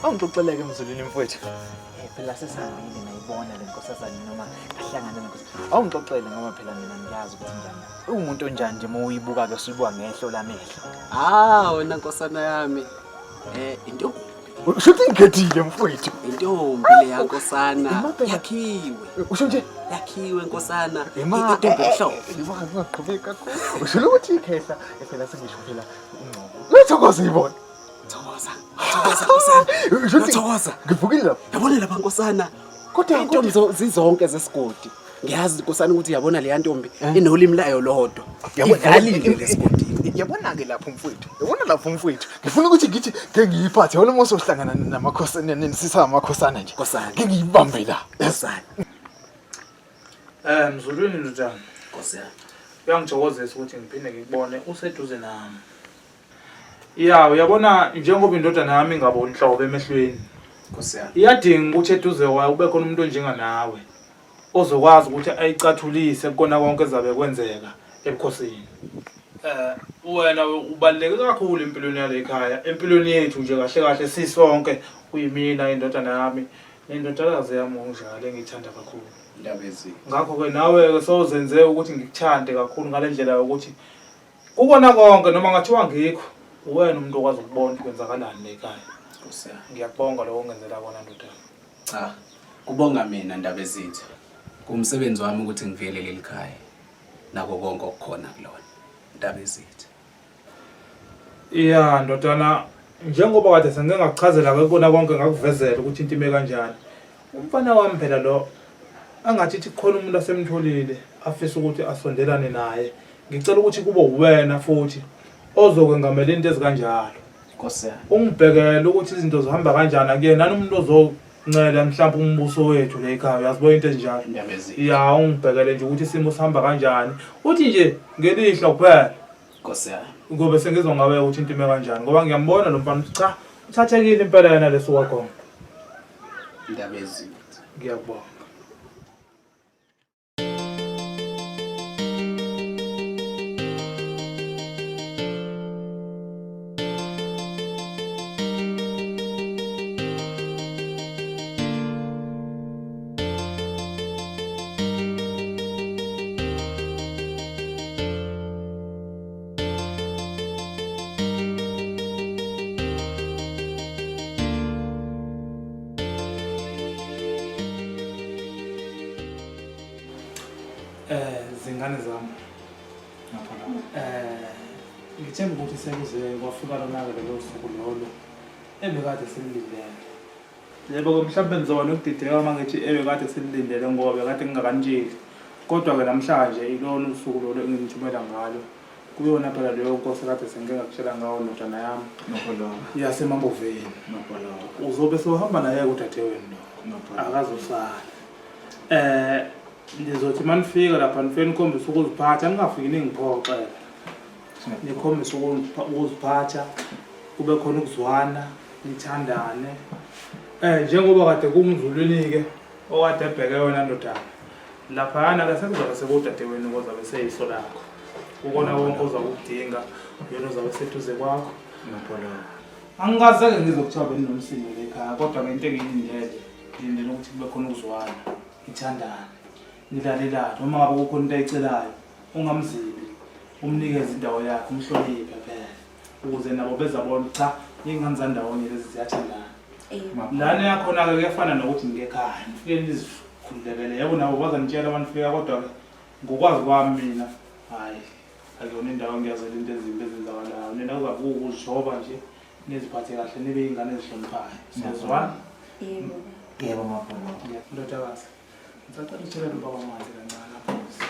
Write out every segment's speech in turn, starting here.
Awungixoxeleke Mzulwini mfowethu. Eh phela sesihambile ngayibona le nkosazane noma ngahlangana nenkosi. Awungixoxele ngoba phela mina ngiyazi ukuthi njani. Uwumuntu onjani nje uma uyibuka ke usuyibuka ngehlo lamehlo. Ah wena nkosana yami. Eh intombi. Usho ukuthi ngikhethile mfowethu. Intombi leya nkosana yakhiwe. Usho nje yakhiwe nkosana. Intombi emhlophe. Ima ngingaqhubeki kakhulu. Usho ukuthi ikhehla phela sengisho phela ungcobo. Uyathokoza uyibona. Thokoza. Thokoza nkosana. Usho ukuthi Thokoza. Ngivukile lapha. Yabona lapha nkosana. Kodwa intombi zizonke zesigodi. Ngiyazi nkosana ukuthi yabona leya ntombi inolimi layo lodwa. Ivalile lesigodini. Yabona-ke lapho mfowethu. Yabona lapho mfowethu. Ngifuna ukuthi ngithi ngeke ngiyiphathe. Yabona uma usohlangana namakhosana nesisa amakhosana nje. Nkosana. Ngeke ngiyibambe la. Nkosana. Eh Mzulwini ndodana. Nkosi yami. Kuyangithokozisa ukuthi ngiphinde ngikubone useduze nami. Ya uyabona njengoba indodana yami ingaboni nhlobo emehlweni. Nkosi yami. Iyadinga ukuthi eduze kwayo kube khona umuntu onjenganawe ozokwazi ukuthi ayicathulise kukona konke ezabe kwenzeka ebukhosini. Eh wena ubaluleke kakhulu empilweni yale khaya, empilweni yethu nje kahle kahle sisonke uyimina indodana yami nendodakazi yami ngokunjalo engiyithanda kakhulu. Indaba ezimbi. Ngakho-ke nawe-ke sewuzenze ukuthi ngikuthande kakhulu ngale ndlela yokuthi Kukona konke noma ngathiwa ngikho uwena umuntu okwazi ukubona ukuthi kwenzakalani la ekhaya. Nkosi yami. Ngiyakubonga lokho ongenzela kona ndodana. Cha, kubonga mina Ndabezitha. Kuwumsebenzi wami ukuthi ngivikele leli khaya nako konke okukhona kulona. Ndabezitha. Ya ndodana, njengoba kade sengike ngakuchazela ke kukona konke ngakuvezela ukuthi into ime kanjani. Umfana wami phela lo angathi ithi kukhona umuntu asemtholile afisa ukuthi asondelane naye. Ngicela ukuthi kube uwena futhi ozokwengamela into ezikanjalo. Nkosi yami. Ungibhekele ukuthi izinto zihamba kanjani akuyena umuntu ozoncela mhlawumbe umbuso wethu la ekhaya uyazibona into ezinjalo. Indaba ezinhle. Ya ungibhekele nje ukuthi isimo sihamba kanjani. Uthi nje ngelihlo kuphela. Nkosi yami. Ngobe sengizwa ngawe ukuthi into ime kanjani ngoba ngiyambona lo mfana ukuthi cha uthathekile impela yena lesuka khona. Indaba ezinhle. Ngiyakubonga. Eh zingane zami. Ngapha la. Eh ngithemba ukuthi sekuze kwafika lona-ke lolo suku lolo ebekade sililindele. Yebo-ke mhlawumbe nizoba nokudideka uma ngithi ebekade sililindele ngoba bekade ngingakanitsheli. Kodwa-ke namhlanje ilona usuku lolo enginithumela ngalo. Kuyona phela leyo nkosi kade sengike ngakutshela ngawo ndodana yami. YaseMaboveni. Uzobe sewuhamba naye-ke udadewenu lo. Akazosala. Eh nizothi manifika lapha nifike nikhombise ukuziphatha ningafiki ningiphoxe. Nikhombise ukuziphatha kube khona ukuzwana nithandane. Eh njengoba kade kungizulwini-ke okade ebheke wena ndodana. Laphayana ke sekuzobe sekuwudadewenu kozabe seyiso lakho. Kukona konke oza kukudinga, uyena ozabe seduze kwakho. Angikaze-ke ngizwe kuthiwa beninomsindo la ekhaya kodwa ngento engiyilindele, ngilindele ukuthi kube khona ukuzwana, nithandane, nilalelane. Uma ngabe kukhona into ayicelayo, ungamzibi, umnikeze indawo yakhe, umhloniphe phela ukuze nabo bezabona ukuthi cha, iy'ngane zandawonye lezi ziyathandana. Lana yakhona-ke kuyafana nokuthi ngekhaya, nifike nizikhululekele. Yebo nabo bazanitshela uma nifika kodwa-ke ngokwazi kwami mina, hhayi akuyona indawo engiyazela into ezimbi ezenzakalayo. Nina kuzabe kuwukuzishoba nje, niziphathe kahle, nibe iy'ngane ezihloniphayo. Siyazwana? Yebo. Yebo mabholo. Ndodakazi, ngisacela uthelele ubaba amanzi kancane aphuze.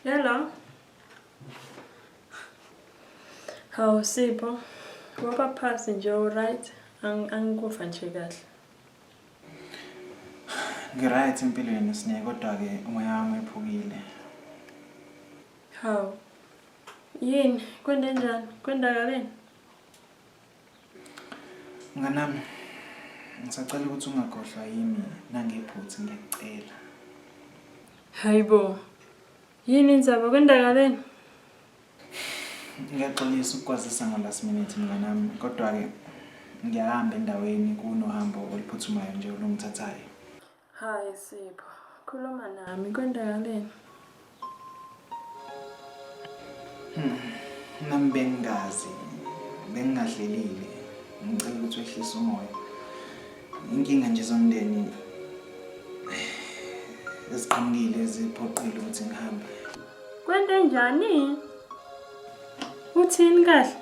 Hello. Hawu Sipho, waba phasi nje uright? Angikuva nje kahle. Ngiright empilweni Sne kodwa ke umoya wami wephukile. Hawu. Yini? Kwenzenjani? Kwendakaleni? Mnganami, ngisacela ukuthi ungakhohlwa yimi nangephutha ngiyakucela. Hayibo. Yini indzaba kwendakaleni? Ngiyaxolisa ukukwazisa ngo-last minute mnganami, kodwa-ke ngiyahamba endaweni kunohambo oluphuthumayo nje olungithathayo. Hayi Sipho, khuluma nami kwendakaleni? Nami bengingazi, bengingahlelile. Ngicela ukuthi wehlise umoya. Inkinga nje zomndeni eziqhamukile eziphoqile ukuthi ngihambe. Kwentenjani? Uthini kahle?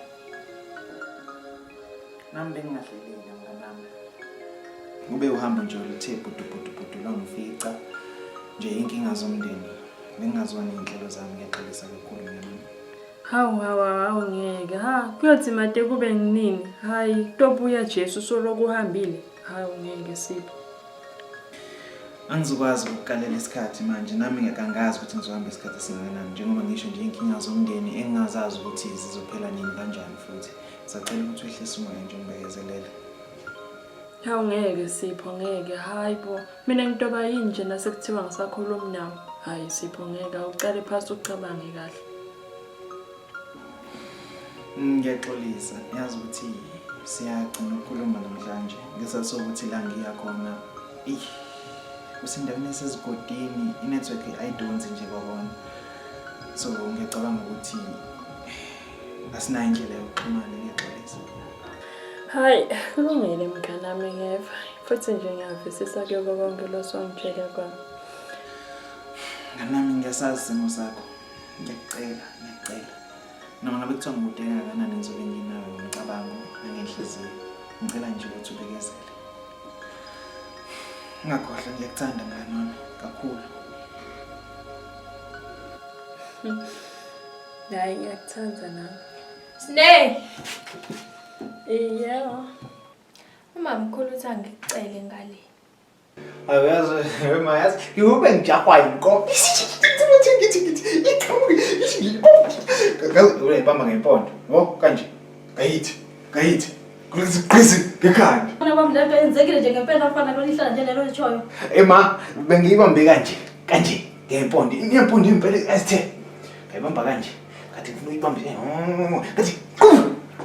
Nami bengingahlelile mnganami. Kube uhambo nje oluthe bhudu bhudu bhudu lwangifica nje inkinga zomndeni. Bengingazwani iy'nhlelo zami ngiyaxolisa kakhulu mnganami. Hawu hawu hawu ngeke ha kuyothi mate kube nginini hayi tobuya Jesu soloku uhambile hawu ngeke Sipho. Angizukwazi ukukalela isikhathi manje nami ngiyakangazi ukuthi ngizohamba isikhathi esingakanani njengoba ngisho nje inkinga zomndeni engingazazi ukuthi zizophela nini kanjani futhi. Ngisacela ukuthi wehlise umoya nje ungibekezelele. Hawu ngeke Sipho ngeke hayi bo mina ngitoba yini nje nasekuthiwa ngisakhulumi nawe hayi Sipho ngeke awuqale phasi ucabange kahle. Ngiyaxolisa yazi ukuthi siyagcina ukukhuluma namhlanje ngesizathu sokuthi la ngiya khona eyi kusendaweni esezigodini i-network ayidonsi nje kwakona so ngiyacabanga ukuthi asinayo indlela yokuxhumana ngiyaxolisa. Hayi kulungile mnganami ngeva futhi nje ngiyavisisa kuyo konke lo songitshele kona. Mnganami ngiyasazi isimo sakho ngiyakucela ngiyakucela noma ngabe kuthiwa ngikude kangakanani ngizobe nginawe ngomcabango nangenhliziyo ngicela nje ukuthi ubekezele ungakhohlwa ngiyakuthanda mngani wami kakhulu. Hayi ngiyakuthanda nami. Sne. Yebo. Umamkhulu uthi angikucele ngale. Ayi uyazi wema yazi ngikube ngijahwa yinkomo. Ngithi ngithi iqhamuke ithi ngazi uyayibamba ngempondo. Yabo kanje. Ngayithi ngayithi. Kuthi gqizi ngekhanda. Mfana wami lento yenzekile nje ngempela mfana lolihlala nje lelo lishoyo. Ema bengiyibambe kanje kanje ngempondo. Impondo impela esithe. Ngayibamba kanje. Ngathi ngifuna uyibambe nje. Ngathi qhu.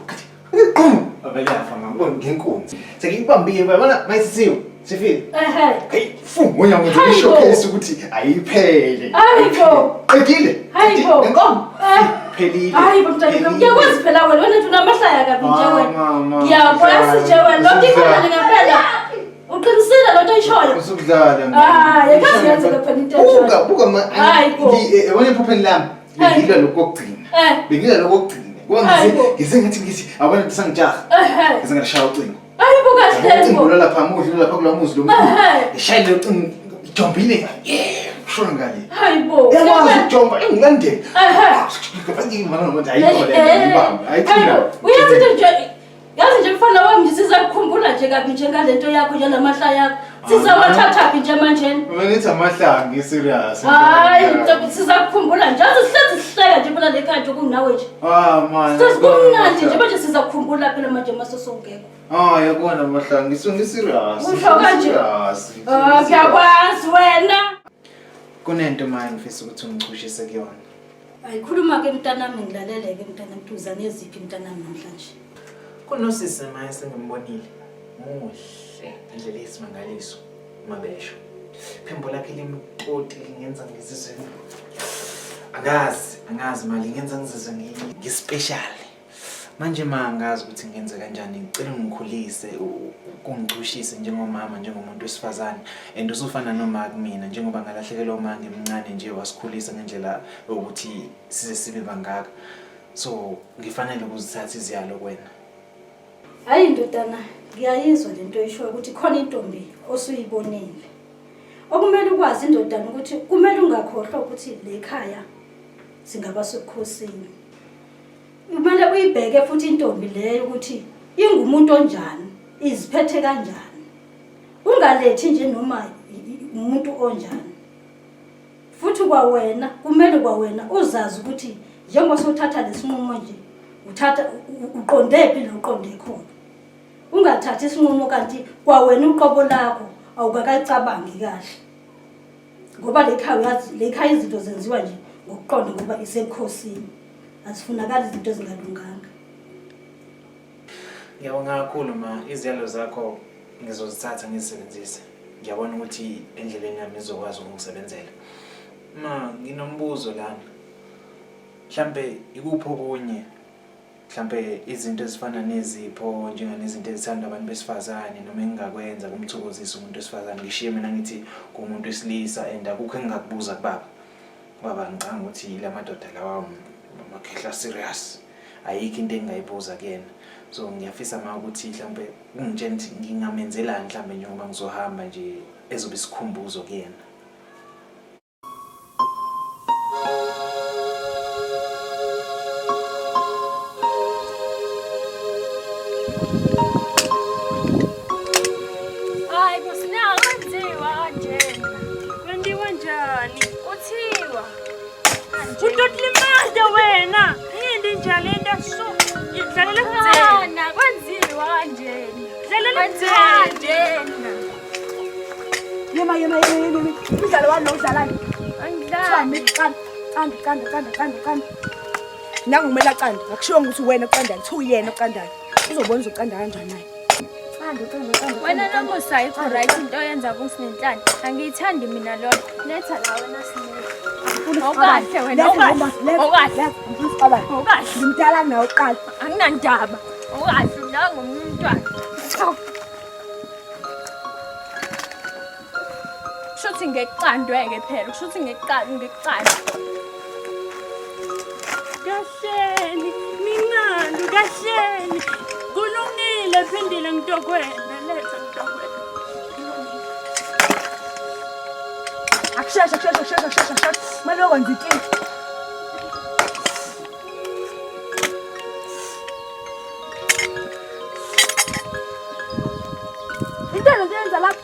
Ngathi qhu. Avele yafa ngakubona ngenkunzi. Sengiyibambile yabona mayisisiwe. Sifile. Ehhe. Hey, fu ngonya ngenza Hayibo. i-showcase ukuthi ayiphele. Hayibo. Qedile. Hayibo. Nenkomo. Eh. Phelile. Hayi bo mntana Phelile. ngiyakwazi phela wena wena nje unamahlaya kabi nje Ah, wena. mama. Ngiyakwazi nje wena lokho ikhona nje ngempela. Uqinisile lento oyishoyo. Usukudlala mama. Hayi, akazi yenzeka phela into enjalo. Buka, buka ma. Hayi bo. Yabona ephupheni lami. Hayi. Bengidla lokhu kokugcina. Eh. Bengidla lokhu kokugcina. Ngoba Hayi ngize bo. ngize ngathi ngithi abona ngisangijaha. Ehhe. Ngize ngashaya ucingo. Hayi bo kahle Ucingo bo. lwalapha muzi lwalapha kula muzi lo mkhulu. Ehhe. Ngishayile ucingo ngijombile. Yeah, shona ngale. Hayi bo. Uyakwazi ukujomba engilandela. Ehhe. Ngimana nomuntu ayikho le nto ngibambe. Hayibo, uyazi into nje yazi nje mfana wami nje sizakukhumbula nje kabi nje ngalento yakho nje namahlaya akho. Sizawathathaphi nje manje? Mina ngithi amahlanga ngi-serious. Hayi, ntombi sizakukhumbula nje. Yazi sihlezi sihleka nje phela le khaya nje kunawe nje. Ah man. Sihlezi kumnandi nje manje sizakukhumbula phela manje mase sowungekho. Ah yakona amahlanga ngisuke ngi-serious. Usho kanje? Serious. Ah, ngiyakwazi wena. Kunento manje ngifisa ukuthi ungichushise kuyona. Ayikhuluma ke mntanami ngilalele ke mntanami tuza neziphi mntanami namhlanje. Kunosisi manje sengimbonile. Muhle indlela eyisimangaliso mabesho. Phimbo lakhe limtoti lingenza ngizizwe angazi angazi mali ngenza ngizizwe ngi-special. Manje ma angazi ukuthi ngenze kanjani ngicela ungikhulise kungichushise njengomama njengomuntu wesifazane and usufana noma kumina njengoba ngalahlekelwa uma ngimncane nje wasikhulisa ngendlela yokuthi size sibe bangaka. So ngifanele ukuzithatha iziyalo kuwena. Hayi ndodana, ngiyayizwa lento oyishoyo ukuthi khona intombi osuyibonile. Okumele ukwazi indodana ukuthi kumele ungakhohlwa ukuthi le khaya singaba sebukhosini. Kumele uyibheke futhi intombi leyo ukuthi ingumuntu onjani, iziphethe kanjani. Ungalethi nje noma umuntu onjani. Futhi kwawena kumele kwawena uzazi ukuthi njengoba sewuthatha lesinqumo nje uthatha uqonde phi la uqonde khona. Ungathathi isinqumo kanti kwawena uqobo lakho awukakacabangi kahle. Ngoba le khaya uyazi le khaya izinto zenziwa nje ngokuqonda ngoba isebukhosini. Azifunakali izinto ezingalunganga. Ngiyabonga kakhulu ma, iziyalo zakho ngizozithatha ngizisebenzise. Ngiyabona ukuthi endleleni yami izokwazi ukungisebenzela. Ma, nginombuzo lana. Mhlambe ikuphi okunye mhlambe izinto ezifana nezipho njenganezinto ezithandwa abantu besifazane noma engingakwenza kumthokozisa umuntu wesifazane ngishiye mina ngithi kumuntu wesilisa and akukho engingakubuza kubaba. Baba ngicanga ukuthi la madoda lawa amakhehla serious. Ayikho into engingayibuza kuyena. So ngiyafisa ma ukuthi mhlambe ungitshele ukuthi ngingamenzelani mhlambe njengoba ngizohamba nje ezobe isikhumbuzo kuyena. Hayi bo Sne kwenziwa kanjena. Kwenziwa njani? Kuthiwa Utokulimaza wena. Yini njalo into so idlalela kutheni? Ana kwenziwa kanjena. Dlalela Kwenziwa kutheni? kanjena. Yema yema yema yema. yema. Umdlalo wani lo udlalani? Angidlali. Qanda qanda qanda qanda qanda qanda. Nangu kumele aqande. Akushiwo ukuthi wena oqandayo, kuthiwa uyena oqandayo. Uzobona uzoqanda kanjani naye. Qanda qanda qanda. Wena namusa ayikho right into oyenza kuSinenhlanhla. Angiyithandi mina lona. Letha la wena Sine. Awukahle wena, awukahle. Awukahle. Awukahle. Awukahle. Ngimdala nawe uqala. Anginandaba. Awukahle udlala ngomunye umntwana. Kushuthi ngekucandwe-ke phela, kushuthi ngekucandwe, ngekucandwe. Kahleni, ningalu kahleni. Kulungile phindile ngitokwenda, letha ngitokwenda. Akusheshe akusheshe akusheshe akusheshe akusheshe. Kumele uyokwenza itiye. Into lento yenza lapha.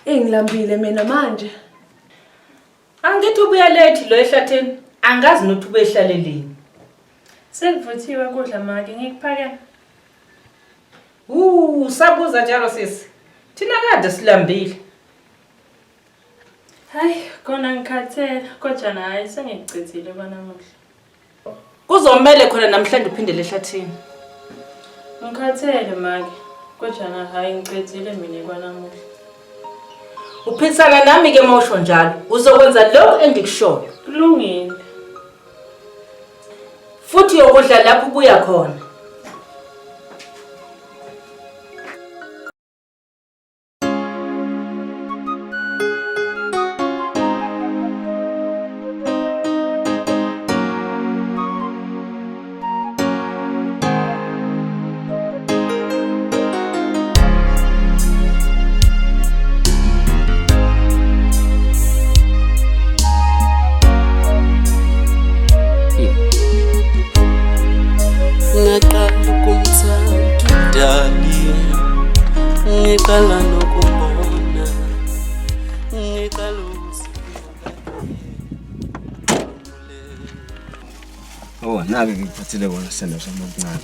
Engilambile mina manje. Angithi ubuya late lo ehlathini. Angazi nokuthi ubehlaleleni. Sekuvuthiwe kudla make ngikuphakela. Sabuza njalo sisi. Thina kade silambile. Hayi, kona ngikhathele kodwa na hayi sengikuchithile kwanamuhla. Kuzomele khona namhlanje uphindele ehlathini. Ngikhathele make, kodwa na hayi ngichithile mina kwanamuhla. Uphisana nami ke mawusho njalo. Uzokwenza lokho engikushoyo. Kulungile. Futhi uyokudla lapho ubuya khona. Ngaqala ukumthanda udali ngiqala nokumbona ngiqala Oh, nake ngikuphathele kona sithando sami okuncane.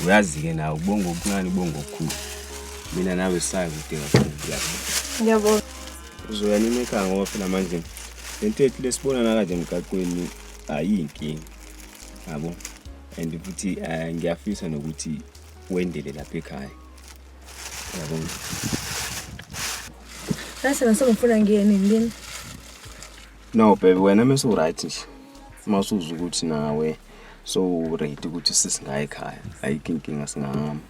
Uyazi-ke nawe ubonga okuncane ubonga okukhulu. Mina nawe sayi kude kakhulu yabo. Ngiyabonga. Uzoya nini ekhaya ngoba phela manje le nto yethu lesibonana kanje emgaqweni ayiyinkinga. Yabo. And futhi ngiyafisa nokuthi wendele lapha ekhaya. Yabo. Bese ngisengifuna ngiye nini lini? No baby wena mase uright nje. Uma usuzwa ukuthi nawe so ready ukuthi sesingaya ekhaya. Ayikho inkinga singahamba.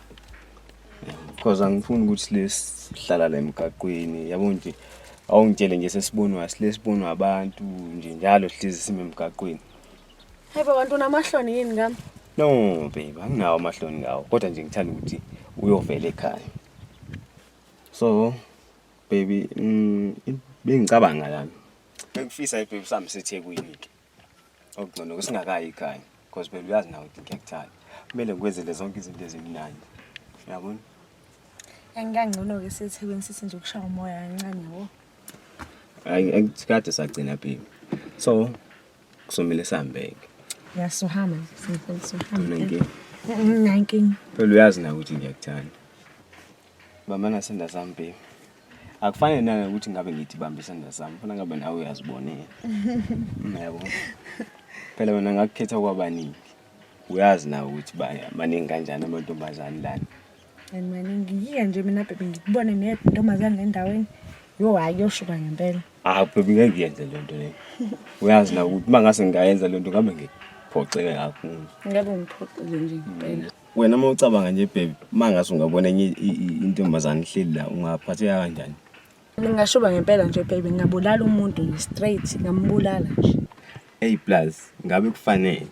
Because angifuni ukuthi lesihlala la emgaqweni yabo nje awungitshele nje sesibonwa silesibonwa abantu nje njalo sihlezi sime emgaqweni. Hey bo kanti unamahloni yini ngami? No baby, anginawo amahloni ngawo, kodwa nje ngithanda ukuthi uyovela ekhaya. So baby, bengicabanga lana. Bengifisa baby sami seThekwini ke. Okungcono kusingakayi ekhaya because phela uyazi nawe ukuthi ngiyakuthanda. Kumele ngikwenzele zonke izinto ezimnandi. Uyabona? Engikangcono-ke siyeThekwini sithi nje ukushaya umoya kancane yabo. Hayi kade sagcina baby. So kusomele sihambe-ke. Ya sohamba nje simfuna sohamba. Unenkinga? Nginayo inkinga. Phela uyazi nawe ukuthi ngiyakuthanda. Bamba nasandla sami baby. Akufanele nana ukuthi ngabe ngithi bamba isandla sami, funa ngabe nawe uyazibonela. Yabo. Phela wena ngakukhetha kwabaningi. Uyazi nawe ukuthi baya maningi kanjani amantombazane lana. And maningi ngike nje mina baby ngikubone nentombazane endaweni. Yo hayi kuyoshuka ngempela. Ah baby ngeke ngiyenze le nto leyo. Uyazi nawe ukuthi uma ngase ngingayenza le nto ngabe ngiphoxeke kakhulu. Ngabe ngiphoxile nje ngempela. Wena uma ucabanga nje baby, uma ngase ungabona enye intombazane ihleli la ungaphatheka kanjani? Ngingashuba ngempela nje baby ngingabulala umuntu nje straight ngambulala nje. Hey plus ngabe kufanele.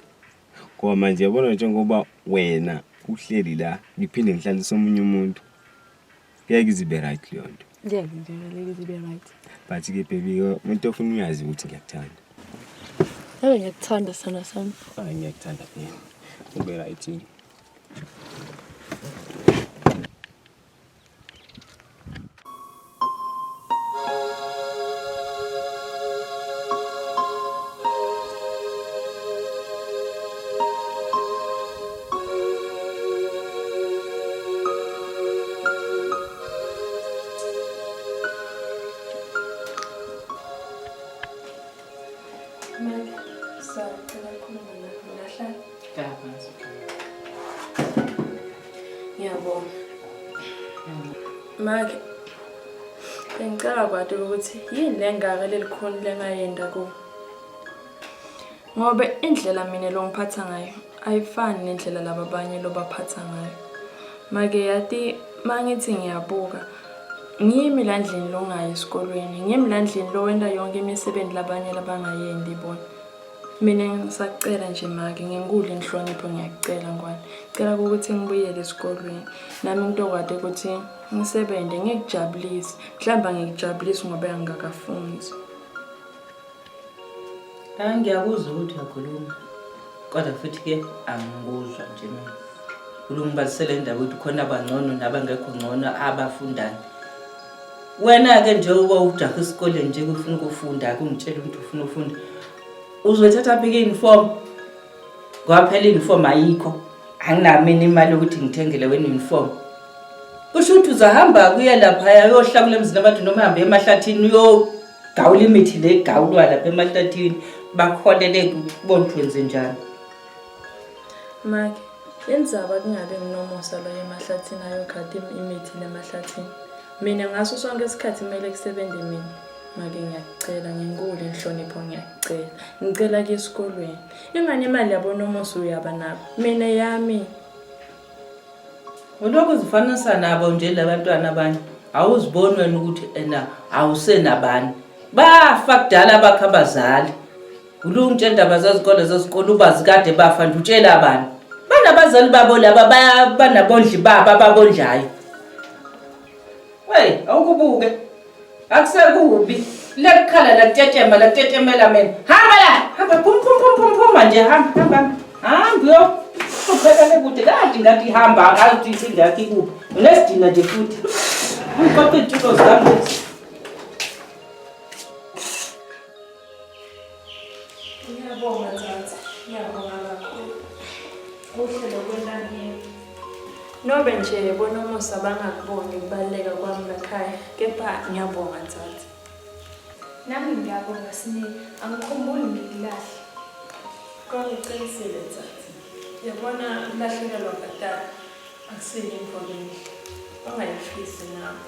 Ngoba manje yabona njengoba wena uhleli la ngiphinde ngihlalise omunye umuntu. Ngeke izibe right leyo nto. Ngeke nje ngeke izibe right. But ke baby umuntu ofuna uyazi ukuthi ngiyakuthanda. Yebo ngiyakuthanda sana sami. Hayi ngiyakuthanda baby. Ube right. Make, sacela ukukhuluma nawe. Ngingahlala? Hlala phansi. Ngiyabonga. Make, bengicela kwati ukuthi yini le ngaka lelikhuni lengayenda kuwo. Ngoba indlela mina longiphatha ngayo ayifani nendlela laba abanye lobaphatha ngayo. Make yati mangithi ngiyabuka ngimi la ndlini longayi esikolweni, ngimi la ndlini lowenta yonke imisebenzi labanye labangayendi bona. Mina ngisacela nje make ngenkulu inhlonipho ngiyakucela ngwane. Cela ukuthi ngibuyele esikolweni. Nami ngitokwati ukuthi ngisebenze ngikujabulise. Mhlawumbe angikujabulisi ngoba angikakafundi. Hayi ngiyakuzwa ukuthi uyakhuluma. Kodwa futhi ke angikuzwa nje mina. Ulungibazisele indaba ukuthi khona abangcono nabangekho ngcono abafundayo. Wena-ke nje uba ujaha isikole nje ufuna ukufunda akungitshela ukuthi ufuna ukufunda. Uzoyithatha phi ke uniform? Ngoba phela i-uniform ayikho. Anginayo mina imali yokuthi ngithengele wena uniform. Kusho ukuthi uzahamba kuye laphaya uyohlakula emzini abantu noma uhambe emahlathini uyogawula imithi le egawulwa lapha emahlathini bakholele kubona ukuthi wenze njani. Make, indzaba kungabe nginomusa loyo emahlathini ayogada imithi lemahlathini. Mina ngaso sonke isikhathi kumele kusebenze mina. Make ngiyakucela ngenkulu inhlonipho ngiyakucela. Ngicela kuye esikolweni. Ingane imali yabonomusa uyaba nabo. Mina yami. Ulokhu uzifanisa nabo nje labantwana abanye. Awuziboni wena ukuthi ena awusenabani. Bafa kudala bakho abazali. Ulungitshe indaba zezikole zezikole ubazi kade bafa nje utshela abantu. Banabazali babo laba banabondli babo ababondlayo. Wey, awukubuke. Akusekubi. Lekukhala la kutetema la kutetemela mina. Hamba la. Hamba phum phum phum phum phuma nje hamba hamba. Hamba yo. Uphela le kude kade ngathi hamba angazi ukuthi indawo yakhe ikuphi. Unesidina nje futhi. Uqoqe izitulo zami. Ngiyabonga Tsatsi, ngiyabonga kakhulu. Kuhle lokwenta kimi. Nobe nje bonomusa bangakuboni ukubaluleka kwami lakhaya, kepha ngiyabonga Tsatsi. Nami ngiyabonga Sne, angikhumbuli ngikulahle. Kodwa uqinisile Tsatsi. Yabona ukulahlekelwa batali akusiyo into lenhle. Ungayifisi nawe.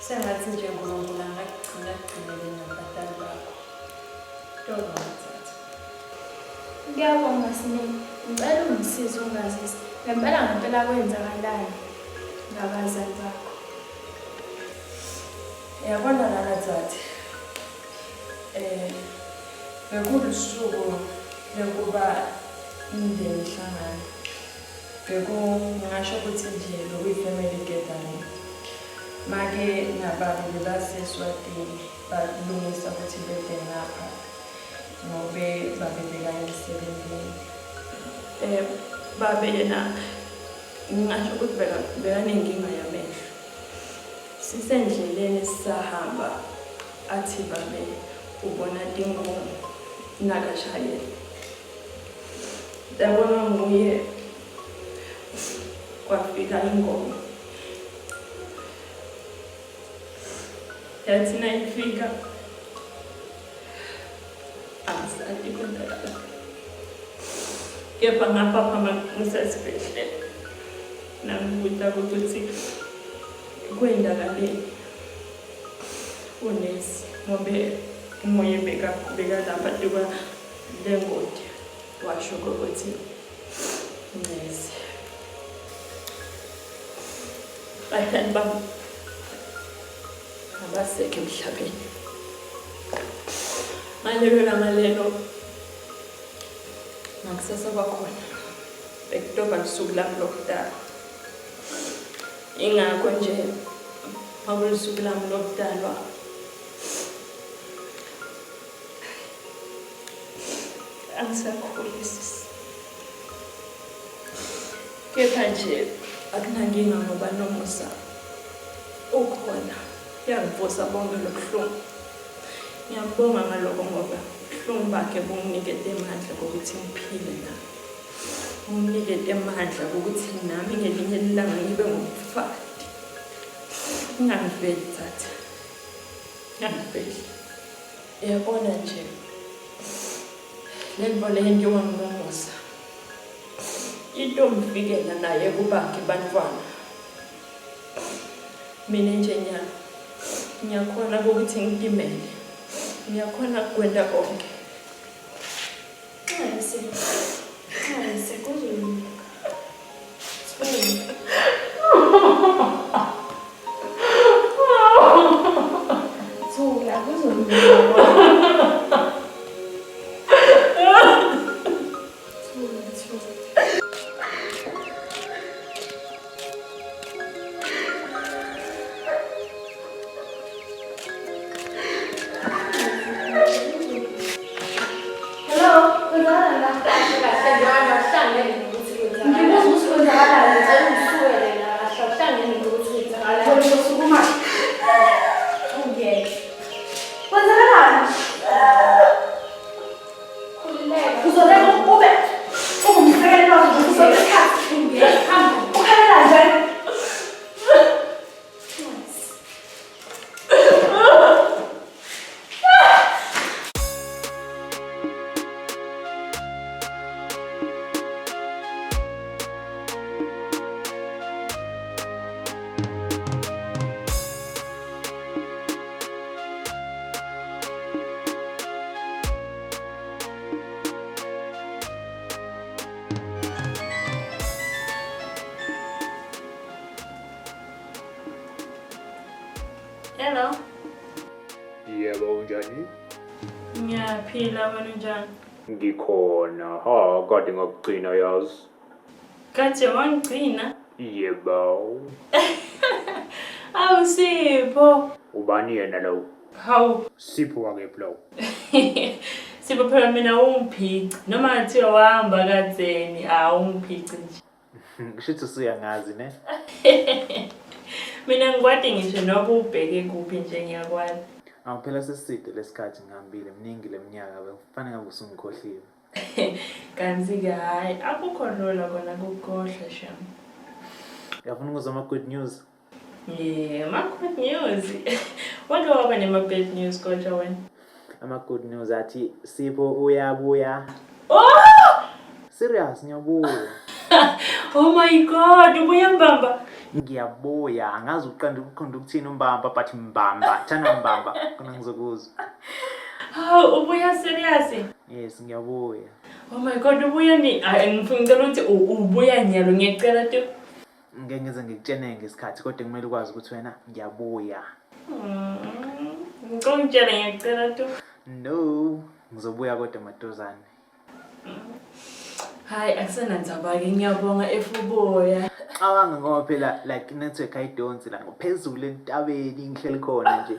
Sengathi nje uNkulunkulu angakugcina akugcinele nabatali bakho. Tobonga Tsatsi. Ngiyabonga Sne, ngicela ungisize ungazise. Ngempela ngempela kwenzakalani ngabazali bakho? Yabona lana Tsatsi. Eh bekulusuku lokuba Imindeni ihlangana. Bekungasho ukuthi nje bekuyi-family gathering. Make nababe bebaseswatini balungisa ukuthi bede ngapha ngobe babe bekaya emsebenzini. Um babe yena ngingasho ukuthi bekanenkinga yamehlo. Sisendleleni sisahamba athi babe ubona tinkomo nakashayela. Yabona nguye kwafika ingoma. Yathi nayifika angisali kwenzakala. Kepha ngaphaphama ngisesibhedlela. Nambuta ukuthi kwendakaleni unesi ngobe nguye bekalapha tuka lengoti washo ukuthi ncesi batali bami abasekho emhlabeni ngalelo langa lelo ngakusasa kwakhona bekutoba lusuku lami lokudalwa ingakho nje makulusuku lami lokudalwa angisakhuli sisi kepha nje akunankinga ngoba nomusa ukhona uyangivusa bonke lobuhlungu ngiyambonga ngaloko ngoba ubuhlungu bakhe bunginikete amandla kokuthi ngiphile nami unginikete amandla kokuthi nami ngelinye ilanga ngibe ngumfati ngingangiveli thatha ngangiveli Uyabona nje le nto le yenziwa nguNomusa itomfikela naye kubakhe bantwana. Mina nje nyalo ngiyakhona ukuthi ngitimele, ngiyakhona kwenta konke. Nxese, nxese kuzolunga. Thula kuzolunga. Thula, thula. Hello, kwenzakalani la? Kahle kahle njengoba akuhlangene nokuthi kwenzakalani. Ngibuza ukuthi kwenzakalani, ngicela ungisukele la kahle akuhlangene nokuthi kwenzakalani. Wena uzosukuma. Ungeke. Kwenzakalani? Khululeka. Uzoleka ube ungumsekeli wakho nje sonke isikhathi. Ungeke hamba. Ukhalela nje. Hello. Yebo unjani? Ngiyaphila wena unjani? Ngikhona. Ha, kade ngakugcina yazi. Kade wangigcina? Yebo. Awu Sipho. Ubani yena lo? Hawu. Sipho wakephi lo? Sipho phela mina ungiphici. Noma ngathiwa wahamba kadzeni, awungiphici nje. Kushuthi usuyangazi ne? Mina ngikwati ngisho noba ubheke kuphi nje ngiyakwazi. Awu phela seside lesikhathi ngihambile mningi leminyaka bekufanele ngabe usungikhohliwe. Kanti-ke hhayi akukho lula kona kukhohlwa shem. Uyafuna ukuzwa ama-good news? Yeah, ama-good news. Wake waba nema-bad news kodwa wena. Ama-good news athi Sipho uyabuya. Oh! Serious ngiyabuya. Oh my God, ubuya mbamba. Ngiyabuya, angazi uqanda ukuqonda ukuthini umbamba but mbamba, thana mbamba, khona ngizokuzwa. Hawu, ubuya serious? Yes, ngiyabuya. Oh my God, ubuya ni? Ay, ngifuna ngicela ukuthi ubuya nyalo, ngiyacela tu. Ngeke ngize ngikutshene ngesikhathi kodwa kumele ukwazi ukuthi wena ngiyabuya. Ngicela ungitshele ngiyacela tu. No, ngizobuya kodwa maduzane. Hayi akusenandzaba-ke ngiyabonga if ubuya. Cabanga ngoba phela like network ayidonsi la phezulu entabeni ngihleli khona nje.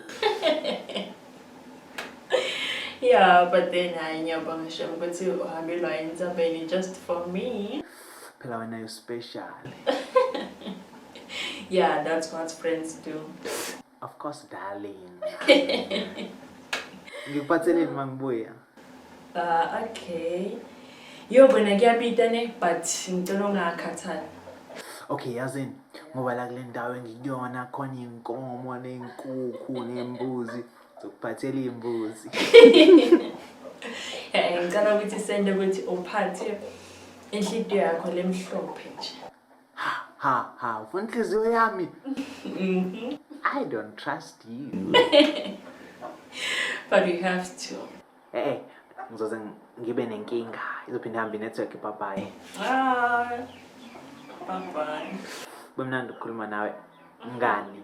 Yeah, but then hayi ngiyabonga shem ukuthi uhambelwa entabeni just for me. Phela wena you special. Yeah, that's what friends do. Of course darling. Ngikuphatheleni mangibuya? Okay. Yo bona kuyabita ne but ngicela ungakhathali. Okay, yazini ngoba la kule ndawo engikuyona khona iy'nkomo ney'nkukhu ney'mbuzi zokuphathela iy'mbuzi. Eh ngicela ukuthi sende ukuthi uphathe inhliziyo yakho lemhlophe nje. Ha ha ha, ufuna inhliziyo yami? I don't trust you. But you have to. Eh ngizoze ngibe nenkinga izophinde ihambe i-network bye bye. Bye. Bye bye. Bemnandi ukukhuluma nawe mngani.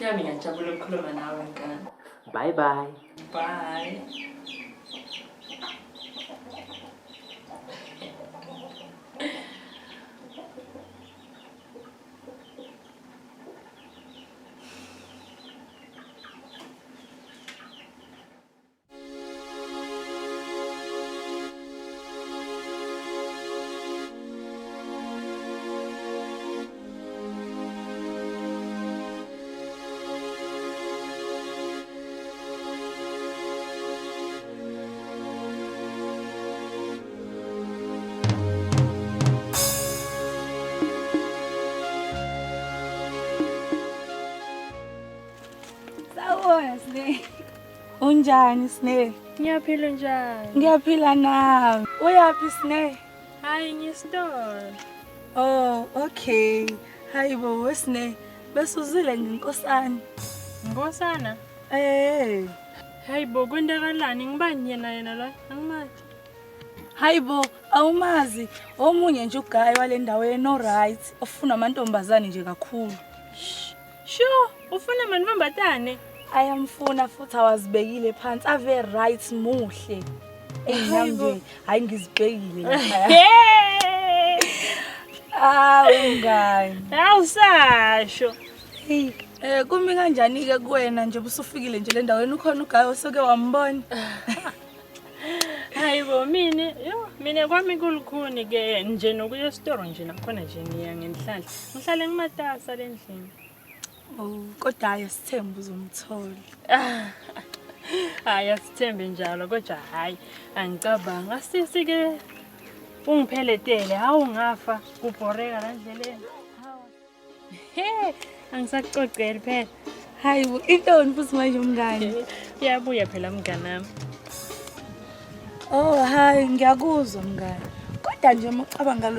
Nami ngiyajabula ukukhuluma nawe mngani. Bye bye. Bye. Sawubona Sne. Unjani Sne? Ngiyaphila njani? Ngiyaphila nami. Uyaphi Sne? Hayi ngisitolo. Oh, okay. Hayibo weSne. Besuzile ngenkosana. Nkosana? Eh. Hayibo kwenzakalani ngibani yena yena lo? Angimazi. Hayibo awumazi omunye nje uguy wale ndawo yeno right ofuna amantombazane nje kakhulu. Sure, ufuna mantombazane? Ayamfuna futhi awazibekile phansi ave right muhle. Nami nje hayi ngizibhekile lapha. Ah mngani. Awusasho. Hey, kumi kanjani ke kuwena nje usufikile nje le ndaweni ukhona uguy osuke wambona? Hayibo mina, yo mina kwami kulukhuni ke nje nokuya esitoro nje nakhona nje ngiya ngenhlanhla. Ngihlale ngimatasa lendlini. Oh, kodwa hayi asithembe uzomthola. Hayi asithembe njalo kodwa hayi angicabanga sisi ke ungipheletele hawu ngafa kubhoreka la ndleleni. He, angisakucoceli phela. Hayibo intoni futhi manje umngani? Uyabuya phela mnganami. Oh hayi ngiyakuzwa mngani. Kodwa nje uma ucabanga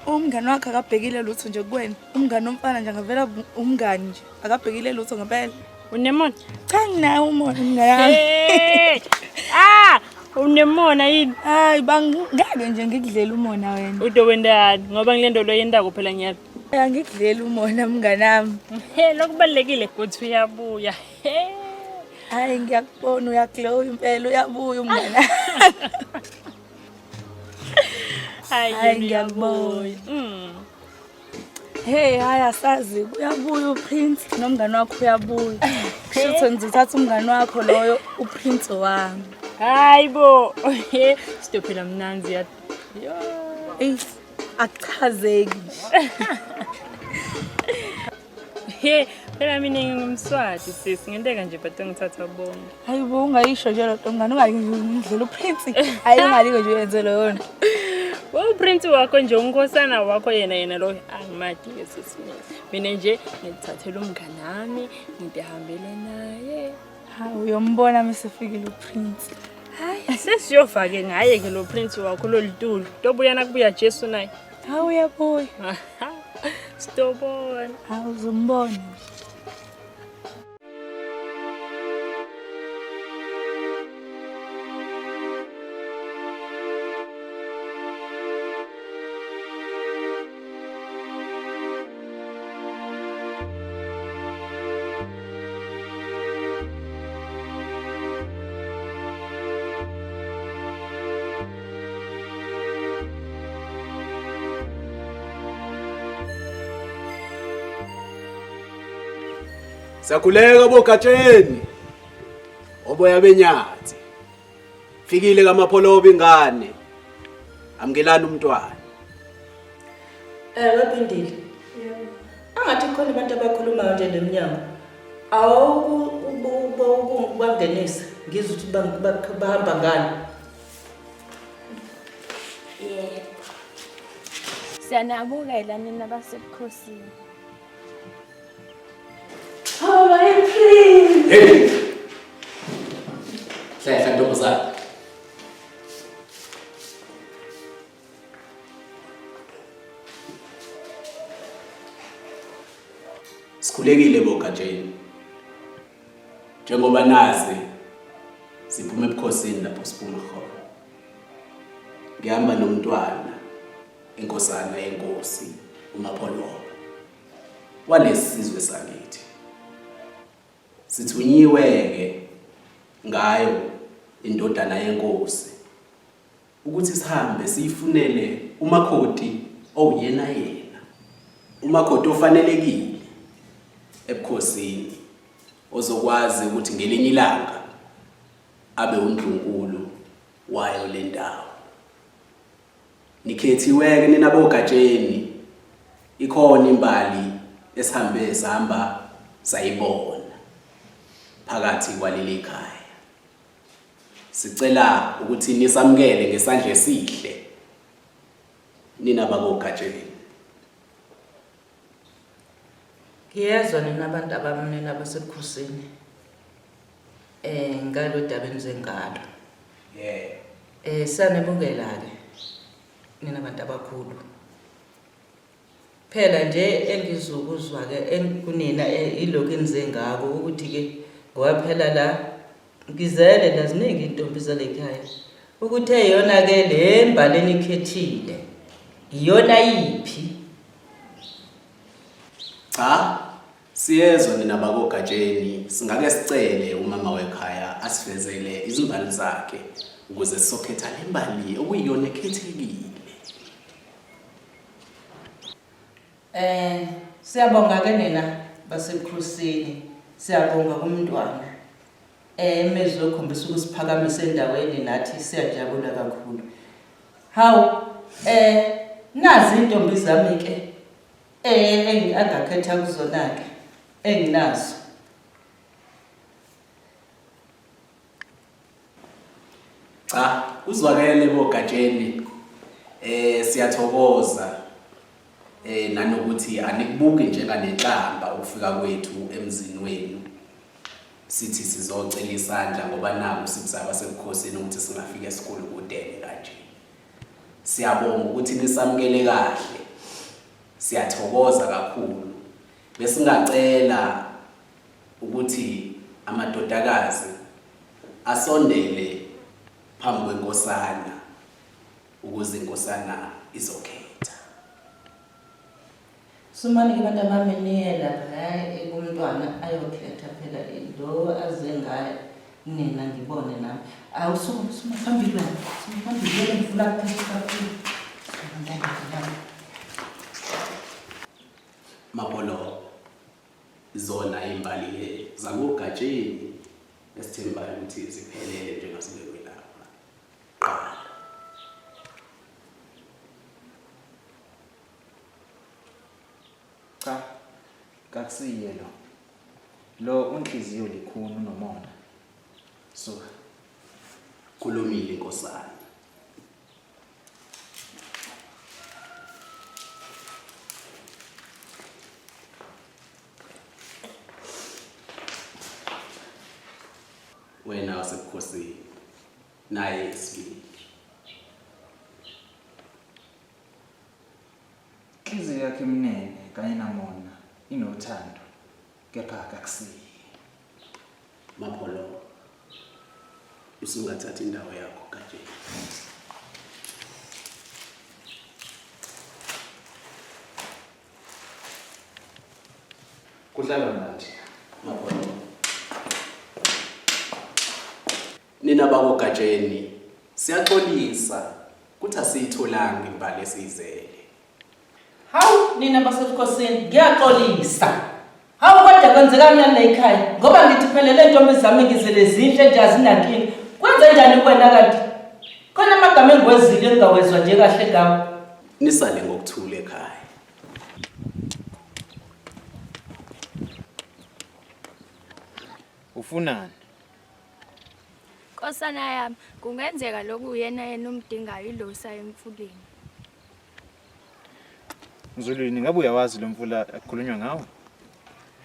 umngani wakhe akabhekile lutho nje kuwena. Umngani womfana nje angavela umngani nje akabhekile lutho ngempela. Unemona? Cha nginawo umona mngani. Ah, unemona yini? Hayi bangeke nje ngikudlela umona wena. Udowendani ngoba ngilento lo yendako phela nyalo. Angikudlela umona mnganami. He lokubalekile ukuthi uyabuya. Hayi ngiyakubona uyaglow impela uyabuya umngani. Hayi ngiyakubona. Hey hayi asazi uyabuya uPrince nomngani wakho uyabuya. Kusho ngizothatha umngani wakho loyo uPrince wami. Hayibo. Sidophela mnanzi ya. Yo. Ey akuchazeki. He, phela mina ngingumSwati sisi, ngenteka nje but ngithatha bonke. Hayibo ungayisho nje lento mngani ungayindlela uPrince. Hayi ungaliko nje uyenze leyo nto. Wo Prince wakho nje unkosana wakho yena yena lo angimadi ke sisi mina. Mina nje ngithathela umngani wami, ngidihambele naye. Hawu uyombona mesifikile uPrince. Hayi sesiyofa ke ngaye ke lo Prince wakho lolitulo. Tobuya nakubuya Jesu naye. Hawu uyabuya. Sitobona. Hawu uzombona. Siyakhuleka bogatsheni. Oboya benyathi. Fikile kaMapholoba ingane. Amukelani umntwana. Eh wephindile. Yebo. Angathi khona abantu abakhulumayo nje lemnyango. Awukubangenisa ngizwe ukuthi bahamba ngani. Yebo. Siyanabukela nina basebukhosini. Oh my please. Hey. Hlehla ntombazana. Sikhulekile bogatsheni. Njengoba nazi siphuma ebukhosini lapho siphuma khona. Ngihamba nomntwana inkosana yenkosi uMapholoba walesi sizwe sakithi. Sithunyiwe-ke ngayo indodana yenkosi ukuthi sihambe siyifunele umakhoti owuyena yena, umakhoti ofanelekile ebukhosini ozokwazi ukuthi ngelinye ilanga abe undlunkulu wayo le ndawo. Nikhethiwe-ke nina bogatsheni, ikhona imbali esihambe sahamba sayibona phakathi kwaleli khaya. Sicela ukuthi nisamukele ngesandla esihle nina bakogatsheni. Ngiyezwa nina abantu abamnena basebukhosini eh ngalo daba enize ngalo. Yeah. Eh sanibukela ke nina bantu abakhulu. Phela nje engizokuzwa ke enkunina eh, ilokhu enize ngako ukuthi ke ngoba phela la ngizele la ziningi intombi zale khaya. Ukuthi eyona ke le mbali enikhethile iyona yiphi? Cha, siyezwa nina bakoGatsheni, singake sicele umama wekhaya asivezele izimbali zakhe ukuze sizokhetha le mbali okuyiyona ekhethekile. Eh siyabonga ke nina basebukhosini, siyabonga kumntwana. Eh imizwa okhombisa ukusiphakamisa endaweni nathi siyajabula kakhulu. Hawu eh nazi intombi zami ke eh angakhetha kuzona ke enginazo. Cha, kuzwakele bogatsheni. Eh siyathokoza eh nanokuthi anikubuki njenganenhlamba ukufika kwethu emzini wenu. Sithi sizocela isandla ngoba naku sithi abasebukhosini ukuthi singafika esikhulu kudele kanje. Siyabonga ukuthi nisamukele kahle. Siyathokoza kakhulu. Besingacela ukuthi amadodakazi asondele phambi kwenkosana ukuze inkosana izokhetha. Sumani-ke bantabami niye laphaya kumntwana ayokhetha phela lo aze ngaye nina ngibone nami. Awu sukuma suma phambili wena. Suma phambili wena ngifuna kukhetha kakhulu. Suma mntana. Mabolo zona imbali-ke zakoGatsheni esithembayo ukuthi ziphelele njengasibekwe lapha. Qala. Cha, kakusiye lo. Lo unhliziyo likhuni unomona. Suka. Khulumile inkosana. Wena wasebukhosini naye isibili. Inhliziyo yakhe imnene kanye namona inothando kepha kakusiye. Mapholo usungathatha indawo yakho Gatsheni. Kudlalwa nathi. Mapholo. Nina bakoGatsheni siyaxolisa kuthi asiyitholanga imbali esiyizele. Hawu nina basebukhosini ngiyaxolisa. Hawu kodwa kwenzekani nani la ekhaya? Ngoba ngithi phela le ntombi zami ngizele zinhle nje azinankinga. Kwenze njani kuwena kanti? Khona amagama engiwezile engingawezwa nje kahle ngawo. Nisale ngokuthula ekhaya. Ufunani? Nkosana yami, kungenzeka lokhu uyena yena umdingayo ilosa emfuleni. Mzulwini, ngabe uyawazi lo mfula ekukhulunywa ngawo?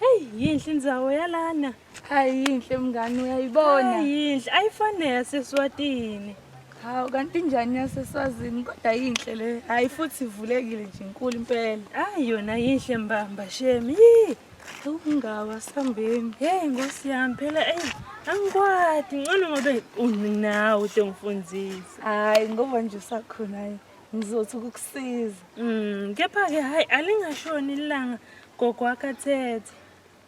Hey, yinhle indzawo yalana. Hayi yinhle mngani uyayibona. Hayi yinhle, ayifani neyaseswatini. Hawu kanti injani yaseswazini kodwa yinhle le. Hayi futhi ivulekile nje inkulu impela. Hayi yona yinhle mbamba shemi. Yii. Ungawa sambeni. Hey nkosi yami phela ey angikwati ngcono ngobe unawe utongifundzisa. Hayi ngoba nje usakhona hayi ngizothi ukukusiza. Kepha ke hayi alingashoni ilanga gogo akathethe.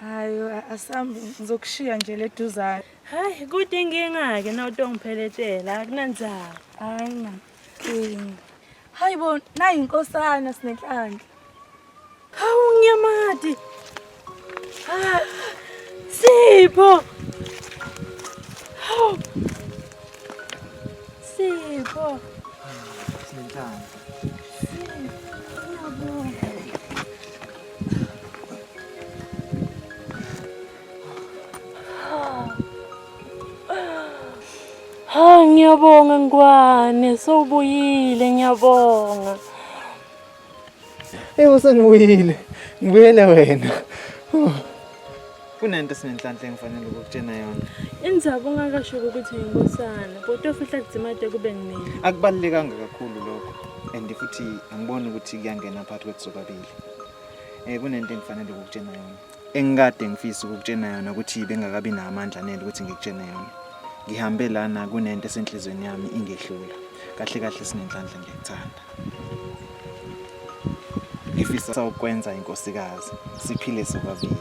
Hayi asambe ngizokushiya nje leduzane. Hayi kude inkinga ke na utongipheletela akunandzaba. Hayi nankinga. Hayi bo nayi inkosana sinenhlanhla. Hawu ngiyamati. Ah, Sipho. Hawu. Sipho. Sinenhlanhla. Ngiyabonga. Ha ngiyabonga ngwane sowubuyile ngiyabonga. Yebo sengibuyile. Ngibuyele wena. Kunento sinenhlanhla engifanele ukukutshena yona. Indzaba ungakasho ukuthi yinkosana, kodwa ufihla kudzimate kube nginini. Akubalulekanga kakhulu lokho. And futhi angiboni ukuthi kuyangena phakathi kwethu sobabili. Eh kunento engifanele ukukutshena yona. Engikade ngifisa ukukutshena yona ukuthi bengakabi namandla anele ukuthi ngikutshene yona. Ngihambe lana kunento esenhlizweni yami ingehlula. Kahle kahle sinenhlanhla ngiyakuthanda. Ngifisa ukwenza inkosikazi, siphile sobabili.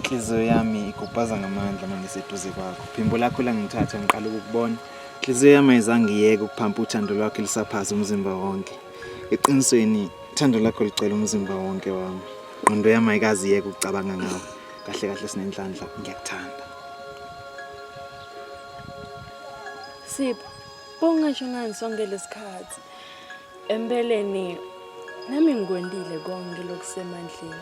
Inhliziyo yami igubhaza ngamandla uma ngiseduze kwakho. Phimbo lakho langithatha ngiqala ukukubona. Inhliziyo yami ayizange iyeke ukuphampa uthando lwakho lisaphaza umzimba wonke. Eqinisweni, uthando lakho ligcwele umzimba wonke wami. Ingqondo yami ayikaze iyeke ukucabanga ngawe. Kahle kahle sinenhlanhla, ngiyakuthanda. Sipho, Bongasho ngani sonke lesikhathi? Empeleni nami ngikwendile konke lokusemandleni.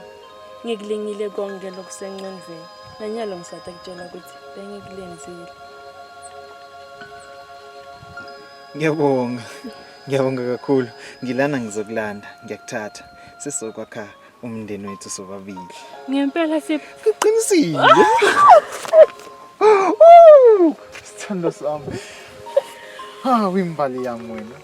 Ngikulingile konke lokusencondvweni. Nanyalo ngisade kutshela ukuthi bengikulenzile. Ngiyabonga. Ngiyabonga kakhulu. Ngilana ngizokulanda, ngiyakuthatha. Sizokwakha umndeni wethu sobabili. Ngempela Sipho. Ngiqinisile. Sithando sami. Hawu imbali yami wena.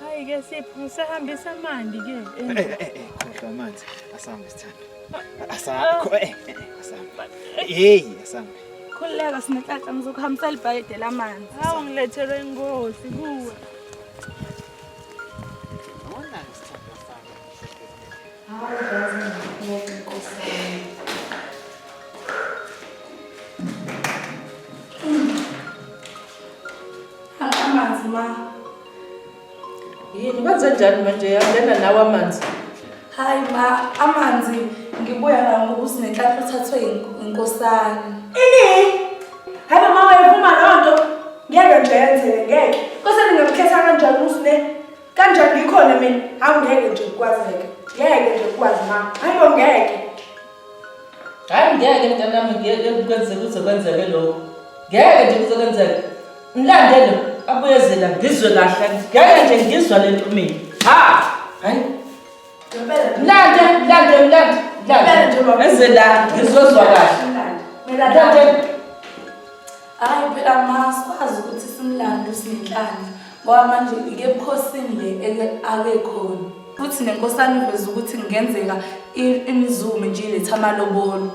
Hayi ke Sipho, ngisahambisa amanti ke. Eh eh eh, khohlwa amanzi. Asambe sithando. Asambe. Eh eh asambe. Hey, asambe. Khululeka sinenhlanhla ngizokuhambisela ibhakede lamanzi. Hawu ngilethelwe inkosi kuwe. Hawu yazi ngiyakubonga nkosana. Amanzi ma. Yini kwenze njani manje yangena nawe amanzi? Hayi ma, amanzi ngibuya nawo ngoba uSinenhlanhla uthathwe inkosana. Ini? Hayi mama wayevuma leyo nto. Ngeke nje yenzeke ngeke. Nkosana ngingamkhetha kanjani uSine? Kanjani ngikhona mina? Hawu ngeke nje kukwazeke. Ngeke nje kukwazi ma. Hayi bo ngeke. Hayi ngeke mntanami ngeke kwenzeke kuze kwenzeke lokho. Ngeke nje kuze kwenzeke. Mlande lo abuyezela ngizwe kahle. Ngeke nje ngizwa lento mina. Ha! Hayi. Mlande, mlande, mlande. Mlande. Eze la ngizozwa kahle. Mlande. Hayi phela ma sikwazi ukuthi simlande uSinenhlanhla ngoba manje ike ebukhosini le ake khona. Futhi nenkosana iveza ukuthi kungenzeka imizume nje ilethe amalobolo.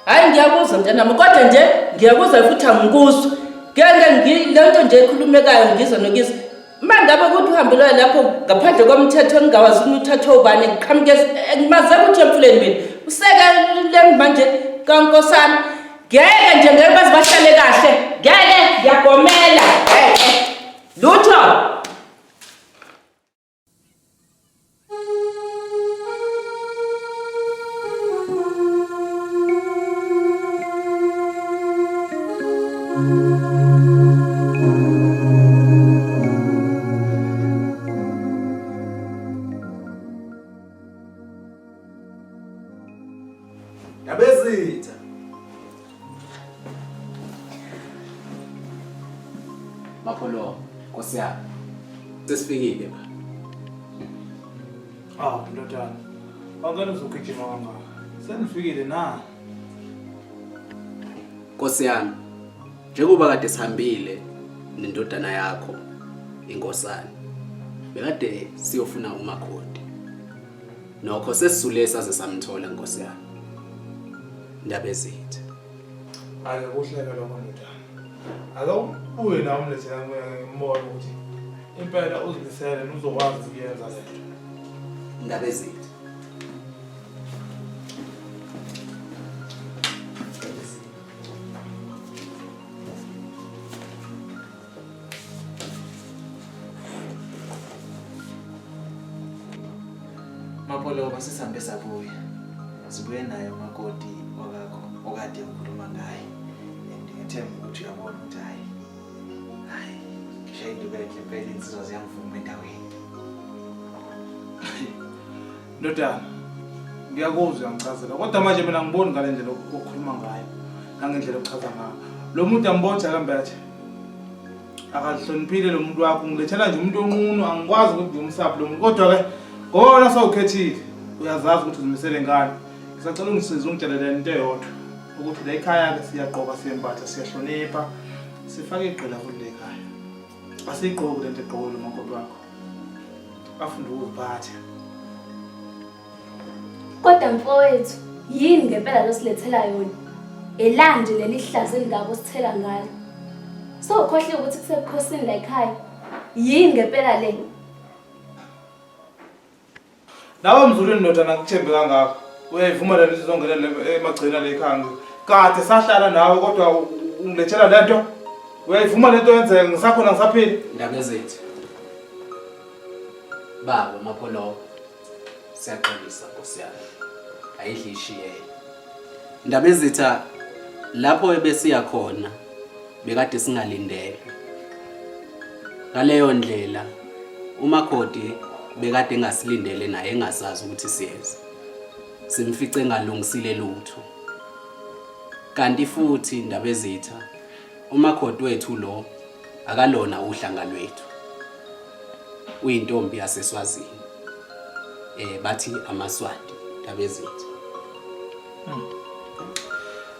Hayi ngiyakuzwa mntanami kodwa nje ngiyakuzwa futhi angikuzwa. Ngeke le nto nje ekhulumekayo ngizwa nokizwa. Uma ngabe ukuthi uhambelwa lapho ngaphandle komthetho engingawazi ukuthi uthathwe ubani ngiqhamuke ngimaze ukuthi emfuleni mina. Useke le manje kankosana. Ngeke nje ngeke baze bahlale kahle. Ngeke ngiyagomela. Ngeke. Lutho! Ndabezitha. Mapholo, Nkosi yami. Sesifikile ba. Ah, ndodana. Awungeke uzogijima kangaka. Senifikile na? Nkosi yami, njengoba kade sihambile nendodana yakho inkosana, bekade siyofuna umakoti. Nokho sesisule saze samthola Nkosi yami. Ndabezitha. Ake kuhleke lokho ndodana. Ake ubuye nawe umlethela kumina ngimbone ukuthi impela uzimisele uzokwazi ukuyenza le nto. Ndabezitha. Mapholoba sisambe sabuya. Sibuye naye umakoti wakakho okade ukhuluma ngaye. And ngithemba ukuthi uyabona ukuthi hayi. Hayi, ngishaye into enhle impela insizwa ziyangivuma endaweni. Ndodana, ngiyakuzwa uyangichazela kodwa manje mina ngiboni ngale ndlela okhuluma ngayo nangendlela ochaza ngayo. Lo muntu angiboni ukuthi akambethe. Akazihloniphile lo muntu wakho, ngilethela nje umuntu onqunu, angikwazi ukuthi ngimsaphi lo muntu. Kodwa-ke ngoba wena sewukhethile, uyazazi ukuthi uzimisele ngani. Ngisacela ungisize ungitshele le nto eyodwa ukuthi la ekhaya-ke siyagqoka, siyembatha, siyahlonipha, sifake igqila futhi la ekhaya. Asiyigqoki le nto egqokwe lo makoti wakho. Afunde ukuziphatha. Kodwa mfowethu, yini ngempela losilethela yona? Elanje leli hlazo elingaka osithela ngalo. Sowukhohliwe ukuthi kusebukhosini la ekhaya. Yini ngempela le? Nawe Mzulwini ndodana ngikuthembe kangaka. Uyayivuma le nto izongena emagcina le ekhaya nje. Kade sahlala nawe kodwa ungilethela le nto. Uyayivuma le nto yenzeka ngisakhona ngisaphila. Ndaba ezethu. Baba Mapholoba. Siyaxolisa Nkosi yami. Ayidli ishiyele. Ndabezitha lapho ebesiya khona bekade singalindele. Ngaleyo ndlela umakoti bekade engasilindele naye engasazi ukuthi siyeza. Simfice engalungisile lutho. Kanti futhi Ndabezitha umakoti wethu lo akalona uhlanga lwethu. Uyintombi yaseSwazini. Eh bathi amaSwati Ndabezitha.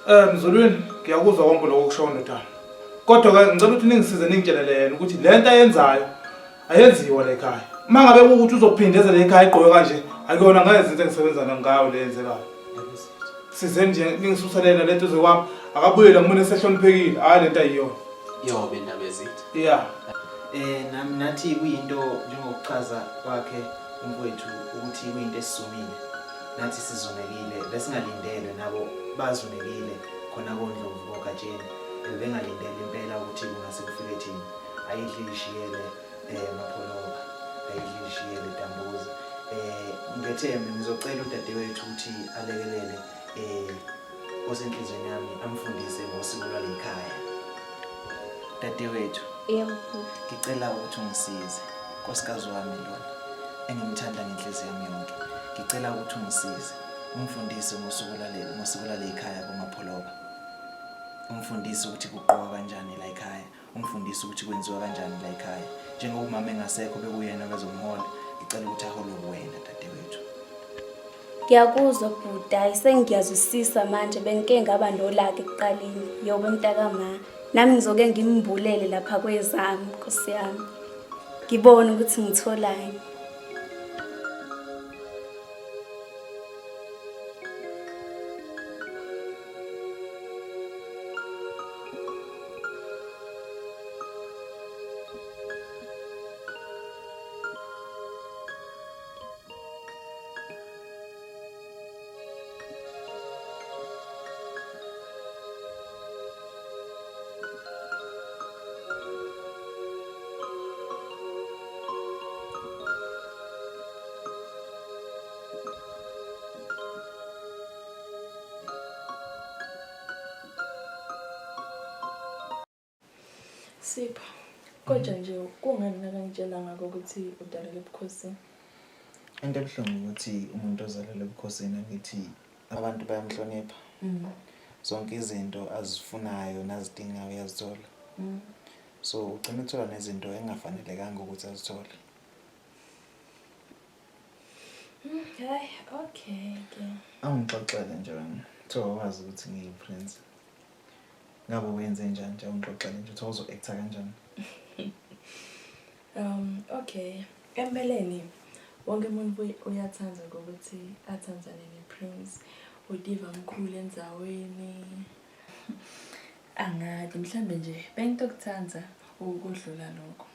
Eh Mzulwini ngiyakuzwa konke lokho okushoyo ndodana. Kodwa ke ngicela ukuthi ningisize ningitshelele yena ukuthi le nto ayenzayo ayenziwa la ekhaya. Uma ngabe kuwukuthi uzophindezela ekhaya egqoke kanje akuyona ngeke izinto engisebenza ngayo le yenzekayo. Sizeni nje ningisuselele le nto kwami akabuyele kumina esehloniphekile hhayi le nto ayiyona. Yobe Ndabezitha. Yeah. Eh nami nathi kuyinto njengokuchaza kwakhe umfowethu ukuthi kuyinto esizumile. Nathi sizumekile besingalindelwe nabo bazumekile khona koNdlovu koGatsheni. Bebengalindele impela ukuthi kungase kufike thina. Ayidli ishiyele eh Mapholoba. Ayidli ishiyele Dambuza. Eh ngethembe ngizocela udadewethu ukuthi alekelele eh osenhlizweni yami amfundise ngosiko lwale khaya. Dadewethu. Yebo bhuti. Ngicela ukuthi ungisize. Nkosikazi wami lona engimthanda ngenhliziyo yami yonke. Ngicela ukuthi ungisize. Ungifundise ngosuku lwale ngosiko lwale khaya koMapholoba. Ungifundise ukuthi kuqokwa kanjani la ekhaya. Ungifundise ukuthi kwenziwa kanjani la ekhaya. Njengoba umama engasekho bekuyena abezomhola. Ngicela ukuthi aholwe wena dadewethu. Ngiyakuzwa bhuti, hayi sengiyazwisisa manje bengike ngaba nolaka ekuqaleni. Yobe mntakama, nami ngizoke ngimbulele lapha kwezami, Nkosi yami. Ngibone ukuthi ngitholani. Sipho, kodwa nje kungani nakangitshela ngakho ukuthi udalele ebukhosini? Into ebuhlungu ukuthi umuntu ozalelwe ebukhosini angithi abantu bayamhlonipha. Zonke izinto azifunayo nazidingayo uyazithola. So ugcina ethola nezinto engafanelekanga ukuthi azithole. Hayi, okay ke. Awungixoxele nje wena. Kuthiwa wazi ukuthi ngiyi-prince. Ngabe wenze njani nje awungixoxele nje kuthiwa uzo-acta kanjani? Okay. Empeleni wonke umuntu uyathanda ukuthi athandzane ne-prince. Utiva mkhulu endzaweni. Angadi mhlambe nje bengitokuthanda ukudlula lokho.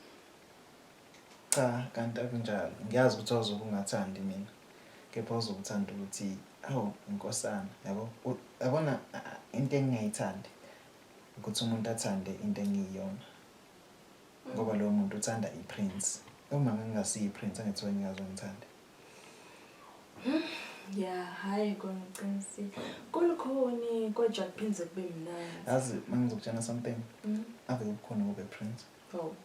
Cha, kanti akunjalo. Ngiyazi ukuthi awuzobe ungathandi mina. Kepha uzokuthanda ukuthi awu inkosana, yabo? Yabona into engingayithandi ukuthi umuntu athande into engiyiyona. Ngoba lowo muntu uthanda i-prince. Uma ngingasiyo i-prince angithi wena ungaze ungithande. Ya, hhayi kona uqinisile. Kulukhuni kodwa kuphinde kube mnandi. Yazi mangizokutshela something. Ave kubukhona kube prince. Oh.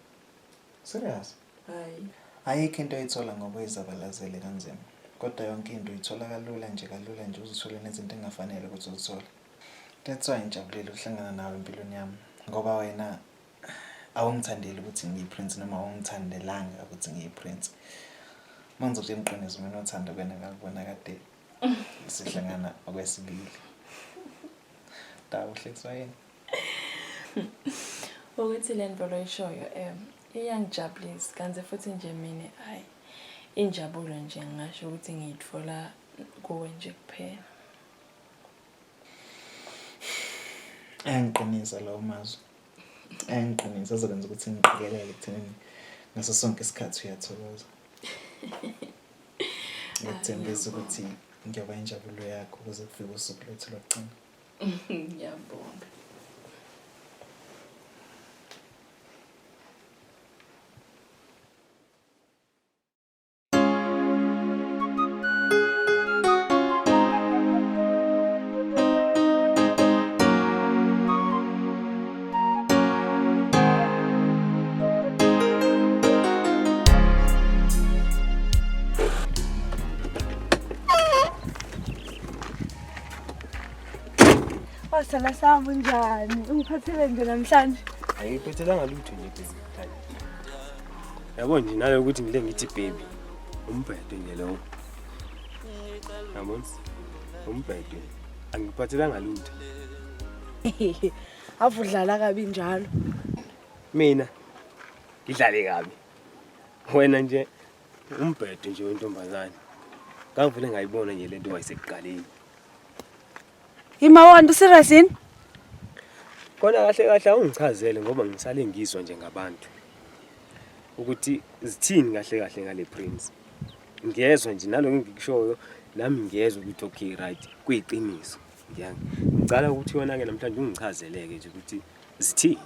Serious? Hayi. Ayikho into oyithola ngoba uyizabalazele kanzima. Kodwa yonke into uyithola kalula nje kalula nje uzithole nezinto engafanele ukuthi uzithole. That's why ngijabulile ukuhlangana nawe empilweni yami ngoba wena awungithandeli ukuthi ngiyi-prince noma awungithandelanga ukuthi ngiyi-prince. Uma ngizokutshela iqiniso mina uthando kwena ngakubona kade sihlangana okwesibili. Dawu uhlekiswa yini? Ukuthi le nto loyishoyo iyangijabulisa kanti futhi nje mina hhayi injabulo nje ngingasho ukuthi ngiyithola kuwe nje kuphela. Ayangiqinisa lawo mazwi. Ayangiqinisa azokwenza ukuthi ngiqikelele ekuthenini ngaso sonke isikhathi uyathokoza. Ngiyakuthembisa ukuthi ngiyoba injabulo yakho kuze kufike usuku lwethu lokugcina. Ngiyabonga. Wasala sami unjani? Ungiphathele nje namhlanje. Angiphethelanga lutho nje baby. Yabo nje nalo ukuthi ngile ngithi baby. Umbhedo nje lowo. Yabona? Umbhedo. Angiphathelanga lutho. Ave udlala kabi njalo. Mina ngidlale kabi. Wena nje umbhedo nje wentombazane. Ngangivele ngayibona nje lento wayesekuqaleni. Imawonto serious yini? Kona kahle kahle awungichazele ngoba ngisale ngizwa nje ngabantu ukuthi zithini kahle kahle ngale prince. Ngiyezwa nje naloko engikushoyo nami ngiyezwa ukuthi okay right kuyiqiniso. Ngicala ukuthi wena ke namhlanje ungichazeleke nje ukuthi zithini.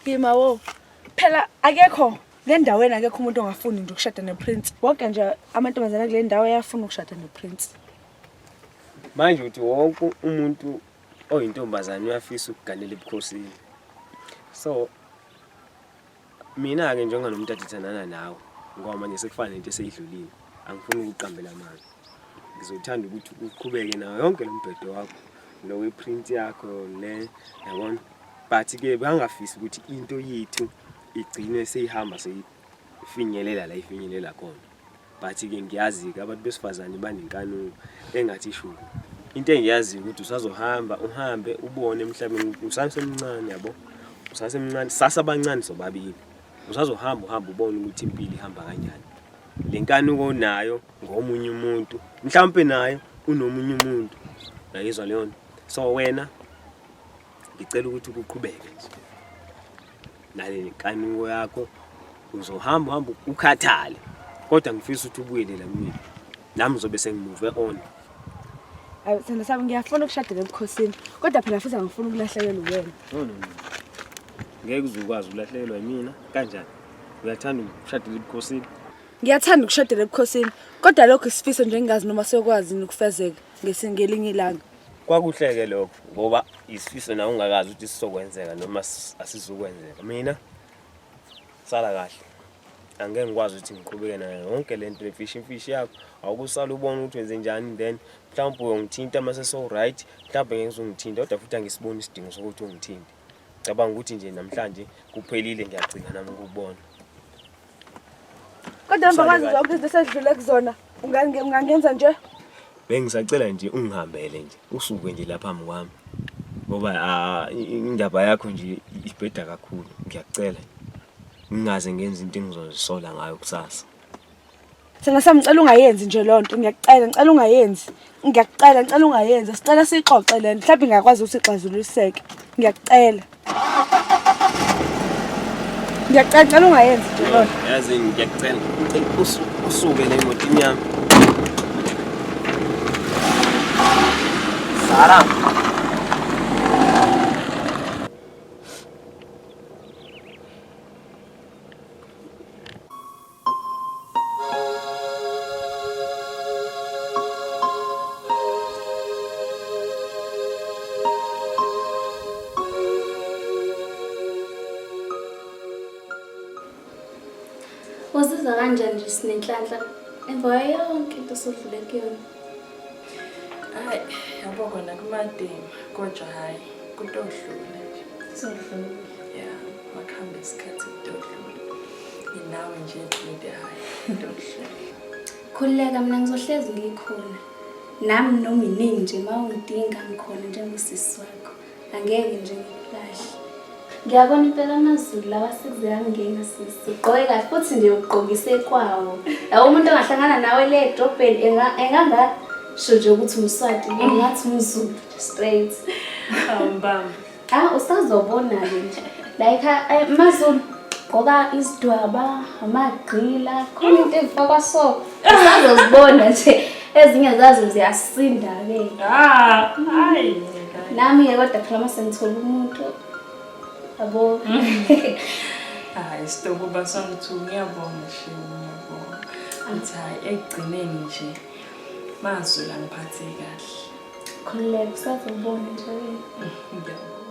Yima wo. Phela akekho le ndaweni akekho umuntu ongafuni nje ukushada neprince. Wonke nje amantombazane kule ndawo ayafuna ukushada neprince. Manje uthi wonke umuntu oyintombazane uyafisa ukuganela ebukhosini. So mina-ke njenganomuntu adithanana nawe ngoba manje sekufana nento eseyidlulile angifuni ukuqambela amanga. Ngizothanda ukuthi uqhubeke nayo yonke lo mbhedo wakho lo we-print yakho le yabona but-ke bangafisi ukuthi into yethu igcine seyihamba seyifinyelela la ifinyelela khona. But-ke ngiyazi-ke abantu besifazane banenkanuko engathi shuku. Into engiyaziyo ukuthi usazohamba uhambe ubone emhlabeni usasemncane yabo. Usasemncane sasabancane sobabili. Usazohamba uhambe ubone ukuthi impilo ihamba kanjani. Le nkanuko onayo ngomunye umuntu mhlawumpe naye unomunye umuntu. Uyayizwa leyo nto? So wena ngicela ukuthi ukuqhubeke nje. Nale nkanuko yakho uzohamba uhamba ukhathale kodwa ngifisa ukuthi ubuyele la kumina nami ngizobe sengimuve on. Ayi sithando sami ngiyafuna ukushadela ebukhosini kodwa phela futhi angifuni ukulahlekelwa uwena. No no no. Ngeke uze ukwazi ukulahlekelwa yimina kanjani? Uyathanda ukushadela ebukhosini? Ngiyathanda ukushadela ebukhosini kodwa lokho isifiso nje engingazi noma siyokwazi yini ukufezeka ngelinye ilanga. Kwakuhle-ke lokho ngoba isifiso nawe ungakazi ukuthi sizokwenzeka noma asizukwenzeka. Mina sala kahle. Angeke ngikwazi ukuthi ngiqhubeke nayo yonke le nto lemfishi imfishi yakho. Awukusala ubone ukuthi wenze njani then mhlawumbe uyongithinta uma seso-right, mhlawumbe ngeke uzungithinta kodwa futhi angisiboni isidingo sokuthi ungithinte. Cabanga ukuthi nje namhlanje kuphelile ngiyagcina nami ukubona. Kodwa emva kwazo zonke izinto esedlule kuzona ungangenza nje? Bengisacela nje ungihambele nje usuke nje lapha phambi kwami ngoba ah, indaba yakho nje ibheda kakhulu ngiyakucela ngingaze ngenze into engizozisola ngayo kusasa. Sena sami ngicela ungayenzi nje lonto ngiyakucela ngicela ungayenzi ngiyakucela ngicela ungayenzi sicela siyixoxe lento mhlawumbe ingakwazi ukuthi ixazululiseke ngiyakucela ngiyakucela ngicela ungayenzi nje lonto yazi ngiyakucela ngicela usuke le emotini yami Sara Uzizwa kanjani nje sinenhlanhla emva kwayo yonke into osudlule kuyona? Hayi, yabo kona kumadima kodwa hhayi kutodlula nje. Kuzodlula. Ya, makuhambe isikhathi kutodlula. Nginawe nje Dlide hhayi kutodlula. Khululeka mina ngizohlezi ngikhona. Nami noma inini nje uma ungidinga ngikhona njengosisi wakho. Angeke nje ngikulahle. Ngiyabona impela amaZulu lawa sekuze angena sisi. Ugqoke kahle futhi nje ugqokise kwawo. Yabo umuntu ongahlangana nawe le edrobheni engangasho nje ukuthi umSwati, ngathi umZulu nje straight. Awumbamba. Ah usazobona-ke nje. Like amaZulu gqoka izidwaba, amagqila, khona into ezifakwa so. Usazozibona nje. Ezinye zazo ziyasinda-ke. Ah, hayi. Nami-ke kodwa phela uma sengithola umuntu yabo. Hayi sitokuba samthu ngiyabonga shame ngiyabonga. Uthi hayi ekugcineni nje mazwi la ngiphathe kahle. Khululeka usazobona nje wena. Ngiyabonga.